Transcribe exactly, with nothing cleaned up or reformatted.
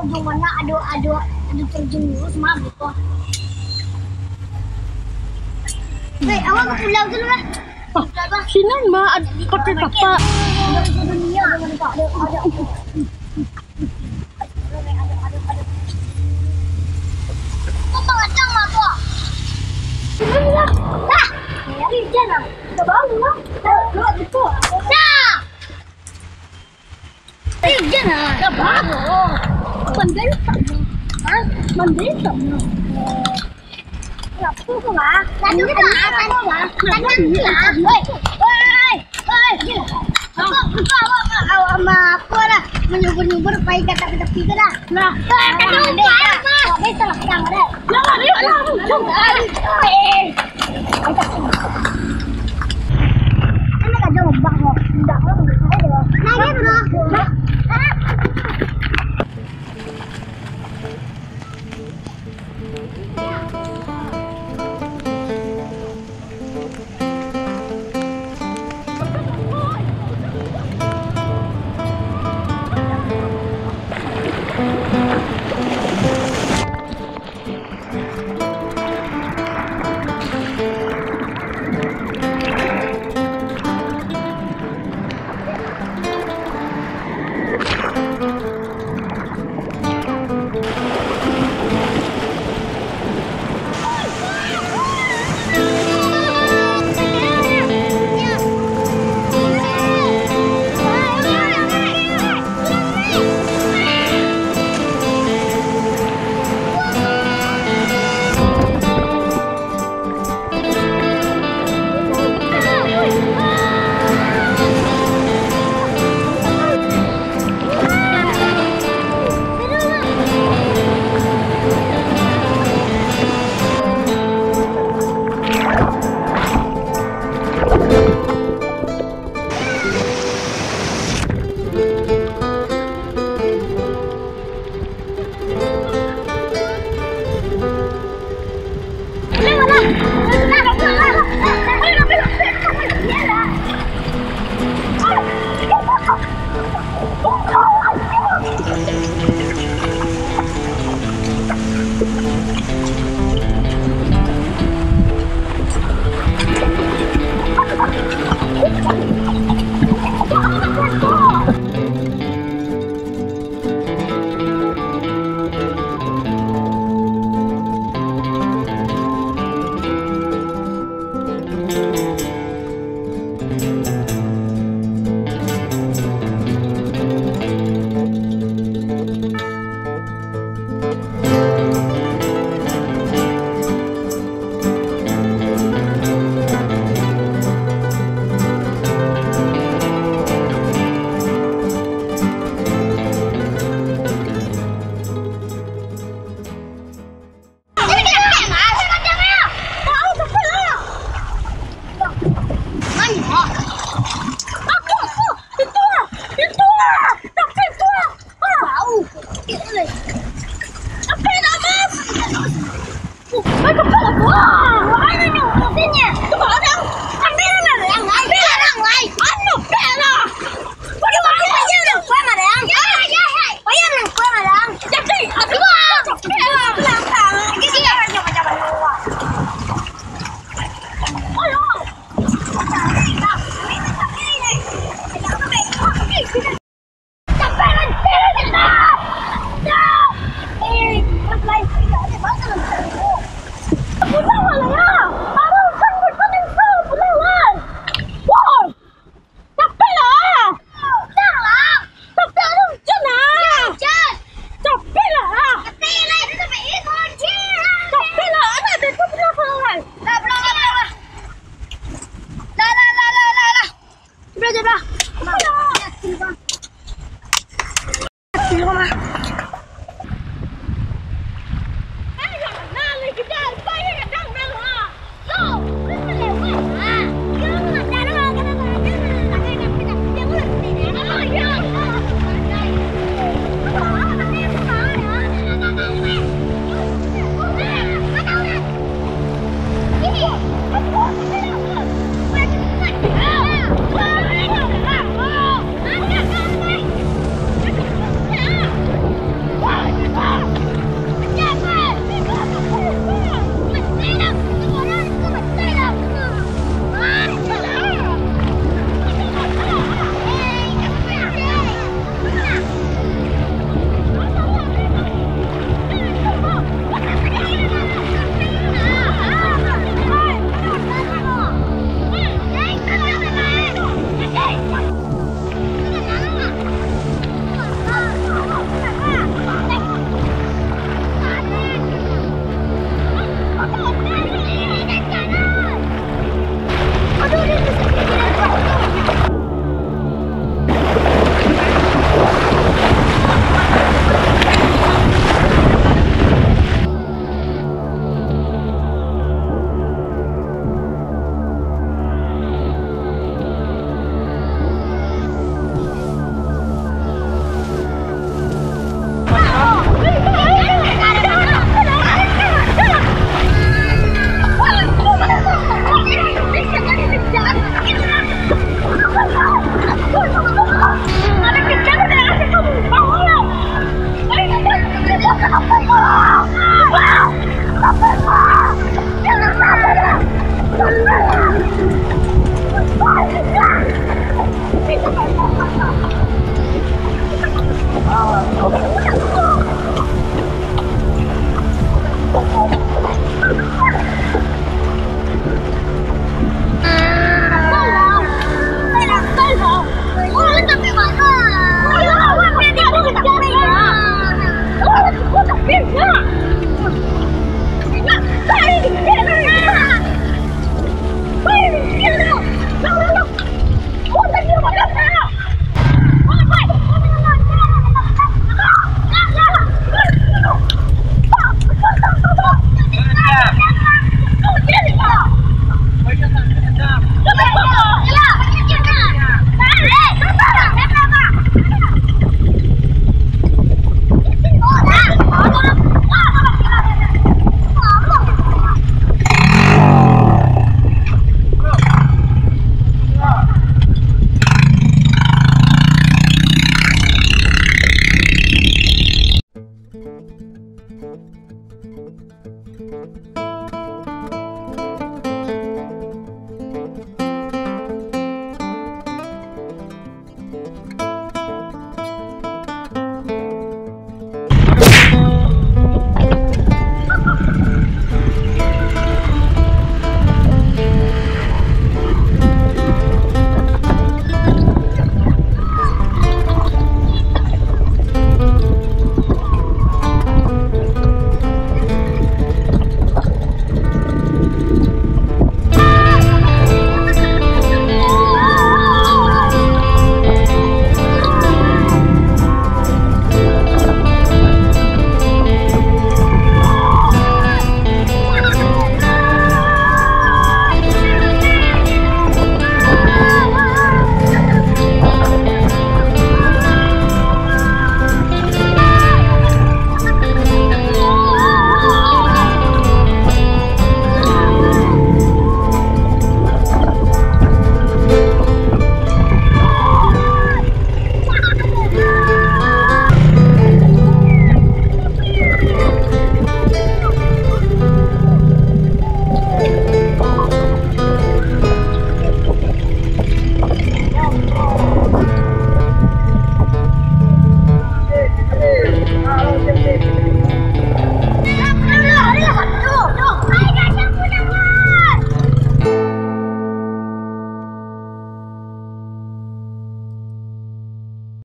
Yang mana ada, ada, ada terjun lurus mah gitu. Weh, awak ke pulau dulu lah. Ah, sinan mah ad-, pakai kapak. Ada, ada dunia, ada, ada, ada. Kok mangacang mah tu? Sinan lah. Nah, dari hujan lah. Kita bawa lah. Nah. Hujan lah. Kita bawa. Mandai tak? Hah? Mandai tak? Kenapa tu, Bang? Tadi tu, Bang. Tadi tu, Bang. Woi, woi, woi. Kau, kau awak, awak, awak, awak, apa lah? Menyubur-nyubur, pai ka tapi-tapi tu dah. Lah, eh, kata lupa, Bang. Awak biasa lah, Bang, dah. Lah, lah, lah, lah. Eh, eh. Kan dah kerja lobang, kok. Ndak, kok, ndak ada. Nah, dia tu, Bang. Hah?